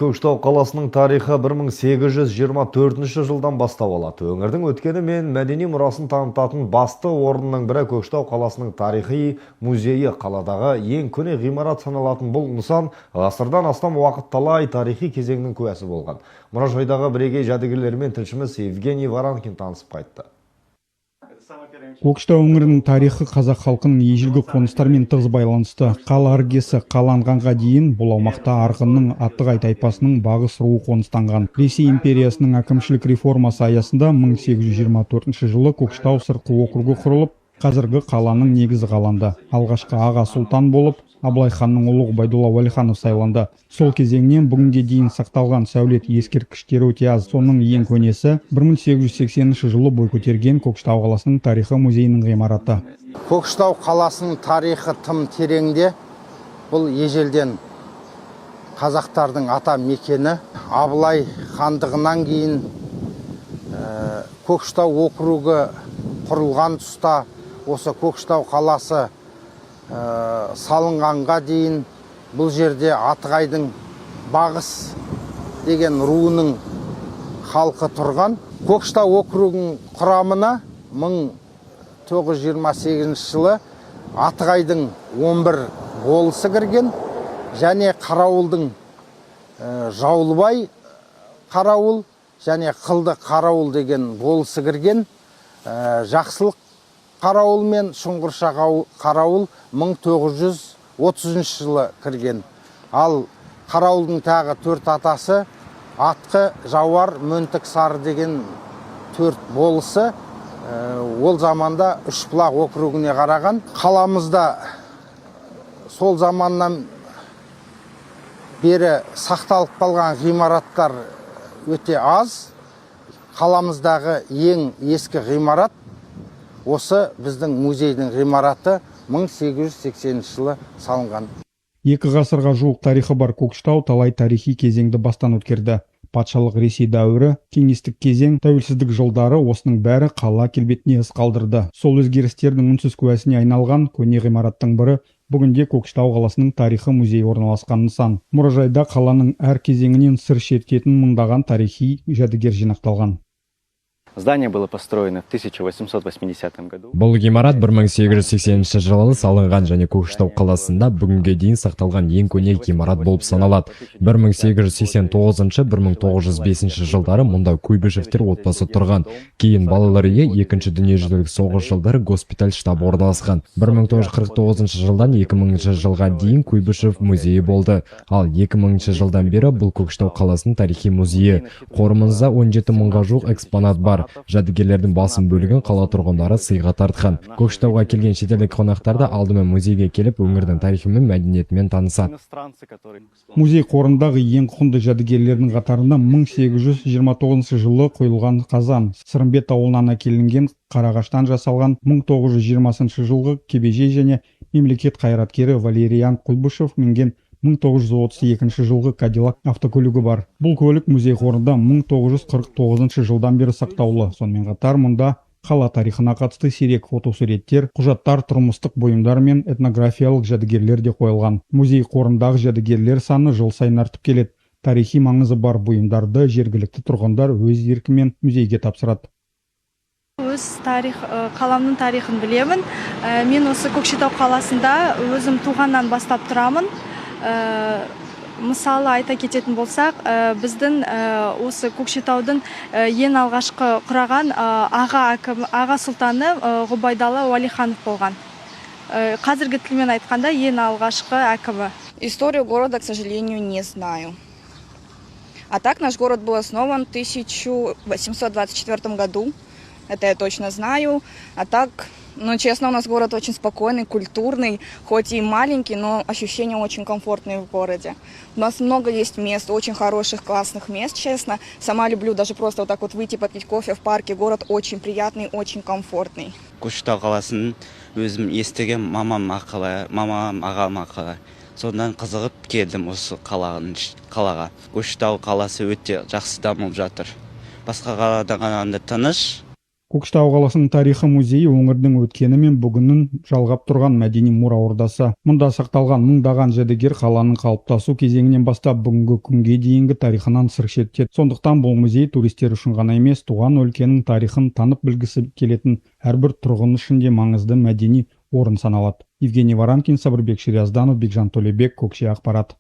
Көкшетау қаласының тарихы 1824 жылдан бастау алады. Өңірдің өткені мен мәдени мұрасын танытатын басты орынның бірі Көкшетау қаласының тарихи музейі. Қаладағы ең көне ғимарат саналатын бұл нысан ғасырдан астам уақыт талай тарихи кезеңнің куәсі болған. Мұражайдағы бірегей жәдігерлермен тілшіміз Евгений Воронкин танысып қайтты. Көкшетау өңірінің тарихы қазақ халқының ежелгі қоныстарымен тығыз байланысты. Қала іргесі қаланғанға дейін бұл аумақта Арғынның Атығай тайпасының бағыс руы қоныстанған. Ресей империясының әкімшілік реформасы аясында 1824 жылы Көкшетау сыртқы округі құрылып, қазіргі қаланың негізі қаланды. Алғашқы аға сұлтан болып Абылай ханның ұлы Ғұбайдолла Уәлиханов сайланды. Сол кезеңнен бүгінге дейін сақталған сәулет ескерткіштері өте аз. Соның ең көнесі 1880 жылы бой көтерген Көкшетау қаласының тарихы музейінің ғимараты. Көкшетау қаласының тарихы тым тереңде. Бұл ежелден қазақтардың ата мекені. Абылай хандығынан кейін Көкшетау округі құрылған тұста, осы Көкшетау қаласы салынғанға дейін бұл жерде Атығайдың Бағыс деген руының халқы тұрған. Көкшетау округінің құрамына 1928 жылы Атығайдың 11 болысы кірген және Қарауылдың Жаулыбай Қарауыл және Қылды Қарауыл деген болысы кірген. Жақсылық Қарауыл мен Шұңғырша Қарауыл 1930 жылы кірген. Ал Қарауылдың тағы төрт атасы Атқы, Жауар, Мөнтік, Сары деген төрт болысы ол заманда Үшбұлақ округіне қараған. Қаламызда сол заманнан бері сақталып қалған ғимараттар өте аз. Қаламыздағы ең ескі ғимарат осы біздің музейдің ғимараты, 1880 жылы салынған. 2 ғасырға жуық тарихы бар Көкшетау талай тарихи кезеңді бастан өткерді. Патшалық Ресей дәуірі, кеңестік кезең, тәуелсіздік жылдары – осының бәрі қала келбетіне із қалдырды. Сол өзгерістердің үнсіз куәсіне айналған көне ғимараттың бірі – бүгінде Көкшетау қаласының тарихы музейі орналасқан нысан. Мұражайда қаланың әр кезеңінен сыр шертетін мыңдаған тарихи жәдігер жинақталған. Здание было построено в 1880 году. Бұл ғимарат 1880 жылы салынған және Көкшетау қаласында бүгінге дейін сақталған ең көне ғимарат болып саналады. 1889-1905 жылдары мұнда Куйбышевтер отбасы тұрған. Кейін балалар үйі, Екінші дүниежүзілік соғыс жылдары госпиталь штабы орналасқан. 1949 жылдан 2000 жылға дейін Куйбышев музейі болды. Ал 2000 жылдан бері бұл Көкшетау қаласының тарихи музейі. Қорымызда 17 мыңға жуық экспонат бар. Жәдігерлердің басым бөлігін қала тұрғындары сыйға тартқан. Көкшетауға келген шетелдік қонақтар да алдымен музейге келіп, өңірдің тарихы мен мәдениетімен танысады. Иностранцы, которые Музей қорындағы ең құнды жәдігерлердің қатарында 1829 жылы құйылған қазан, Сырымбет ауылынан әкелінген қарағаштан жасалған 1920 жылғы кебеже және мемлекет қайраткері Валериан Куйбышев мінген 1932 жылғы Кадиллак автокөлігі бар. Бұл көлік музей қорында 1949 жылдан бері сақтаулы. Сонымен қатар мұнда қала тарихына қатысты сирек фотосуреттер, құжаттар, тұрмыстық бұйымдар мен этнографиялық жәдігерлер де қойылған. Музей қорындағы жәдігерлер саны жыл сайын артып келеді. Тарихи маңызы бар бұйымдарды жергілікті тұрғындар өз еркімен музейге тапсырады. Өз тарих, қаламның тарихын білемін. Мен осы Көкшетау қаласында өзім туғаннан бастап тұрамын. Мысалы айта кететін болсақ, біздің осы Көкшетаудың ең алғашқы құраған аға әкім, аға сұлтаны Ғұбайдолла Уәлиханов болған. Қазіргі тілмен айтқанда, ең алғашқы әкімі. Историю города, к сожалению, не знаю. А так наш город был основан в 1824 году. Это я точно знаю. А так, ну, честно, у нас город очень спокойный, культурный, хоть и маленький, но ощущения очень комфортные в городе. У нас много есть мест, очень хороших, классных мест, честно. Сама люблю даже просто вот так вот выйти попить кофе в парке. Город очень приятный, очень комфортный. Көкшетау қаласын өзім естіген мамам арқылы, мамам, ағам арқылы, содан қызығып келдім осы қалаға. Көкшетау қаласы өте жақсы дамып жатыр, басқа қаладан қарағанда тыныш. Көкшетау қаласының тарихы музейі — өңірдің өткені мен бүгінін жалғап тұрған мәдени мұра ордасы. Мұнда сақталған мыңдаған жәдігер қаланың қалыптасу кезеңінен бастап бүгінгі күнге дейінгі тарихынан сыр шертеді. Сондықтан бұл музей туристер үшін ғана емес, туған өлкенің тарихын танып білгісі келетін әрбір тұрғын үшін де маңызды мәдени орын саналады. Евгений Варанкин, Сабырбек Шериазданов, Бекжан Төлебек, Көкше ақпарат.